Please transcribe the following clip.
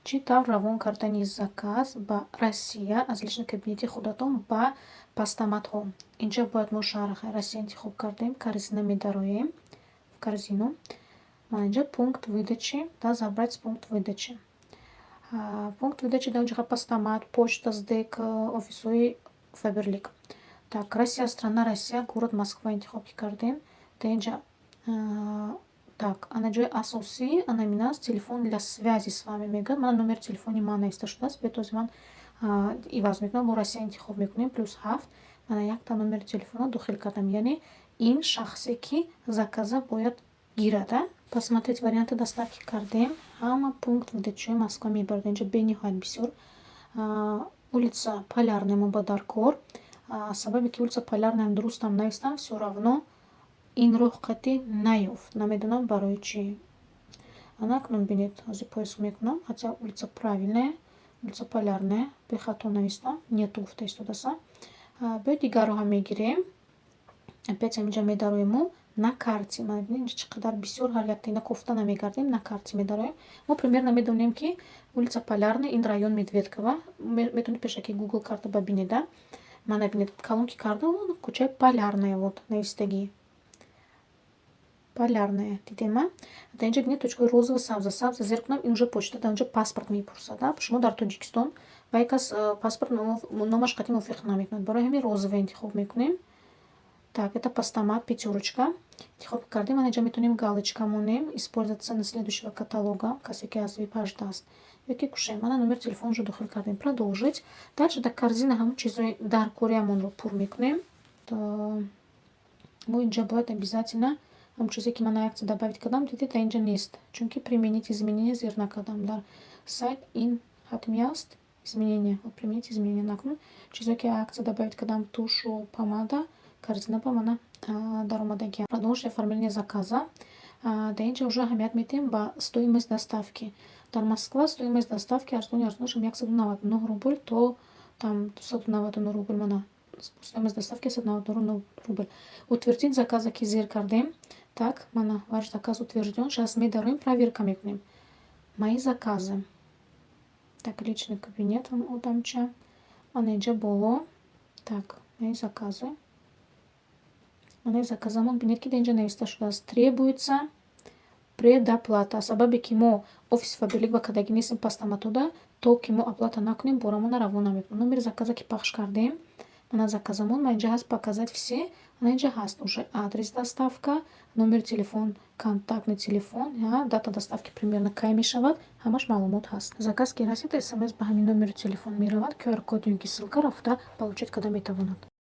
Чӣ тавр равон кардани заказ ба Россия аз личный кабинети худатон ба постаматҳо? Инҷа бояд мо шаҳри Россия интихоб кардем, корзина медароем, в корзину. Мана инҷа пункт выдачи, да, забрать с пункт выдачи. Пункт выдачи дар инҷа постамат, почта, СДЭК, офисҳои Фаберлик. Так, Россия, страна Россия, город Москва интихоб ки кардем. Дар инҷа, так, ана ҷои асосӣ ана ҳамин аст, телефон для связи с вами мегӯяд. Мана номери телефони ман нависта шудааст. Биёед, ҳозир ман иваз мекунам, мо Россия интихоб мекунем, +7. Мана якта номери телефонро дохил кардам. Яъне ин шахсе, ки заказа бояд гирад, а? Посмотреть варианты доставки кардем. Ҳама пункт выдачаи Москва мебарад. Инҷа бениҳоят бисёр. Улица Полярная мо ба дар кор. Сабабе ки улица Полярная дурустам навистам, всё равно ин роҳ қатъӣ наёфт. Намедонам, барои чӣ. Ана акнун бинед, ҳозир поиск мекунам, хотя улица правильная, улица Полярная, бехато навистам, нету гуфта истодаса. Биёед, дигар роҳа мегирем. Опять ҳаминҷа медароему на карте. Мана бинед, инҷа чӣ қадар бисёр, ҳар якта ина кофта намегардем, на карте медароем. Мо примерно медонем, ки улица Полярная ин район Медведково. Метавонед пешакӣ Гугл карта бибинед, а? Мана бинед, калон ки кардам, кӯчаи Полярная, вот навистагӣ. Полярная дидем, а? Дар инҷа бинед, точкаҳои розовый, сабза. Сабза зер кунам, ин уже почта, дар инҷа паспорт мепурсад. Шумо дар Тоҷикистон ва як кас паспорт номаш қатъӣ мувофиқ намекунад. Барои ҳамин розовый интихоб мекунем. Так, это постамат, Пятёрочка. Интихоб кардем. Ана инҷа метавонем галочка монем, использовать цены следующего каталога, касе ки аз VIP 18 аст. Ёки кушем. Мана номери телефонро дохил кардем. Продолжить. Дальше дар корзина ҳамон чизҳои даркориамонро пур мекунем. Мо инҷа бояд обязательно ҳамон чизе, ки ман акция добавить кардам, дидед, дар инҷа нест. Чунки применить изменения зер накардам. Дар сайт ин ҳатмӣ аст. Изменения. Применить изменения накунем. Чизое ки акция добавить кардам, тушу, помада, корзина ба мана даромадагиам. Продолжить оформление заказа. Дар инҷа уже аҳамият медиҳем ба стоимость доставки. Дар Москва стоимость доставки арзони арзонашам 199 рубль то там 299 рубль, мана стоимость доставки 199 рубль. Утвердить заказа ки зер кардем. Так, мана ваш заказ утвержден. Сейчас медароем, проверка мекунем. Мои заказы. Так, личный кабинет одамча. Мана инҷа боло. Так, мои заказы. Мана заказамон, бинед, ки дар инҷа нависта шудааст: требуется предоплата. Сабабе ки мо офиси Фаберлик ба кардагӣ нестем, постаматода, то ки мо оплата накунем, борамона равон намекунем. Номери заказа ки пахш кардем, мана заказамон, ма инҷа ҳаст показать все, мана инҷа ҳаст уже адрес доставка, номери телефон, контактный телефон, дата доставки, примерно кай мешавад, ҳамаш маълумот ҳаст. Заказ ки расид, смс ба ҳамин номери телефон меравад, QR код ё ки ссылка рафта получать карда метавонад.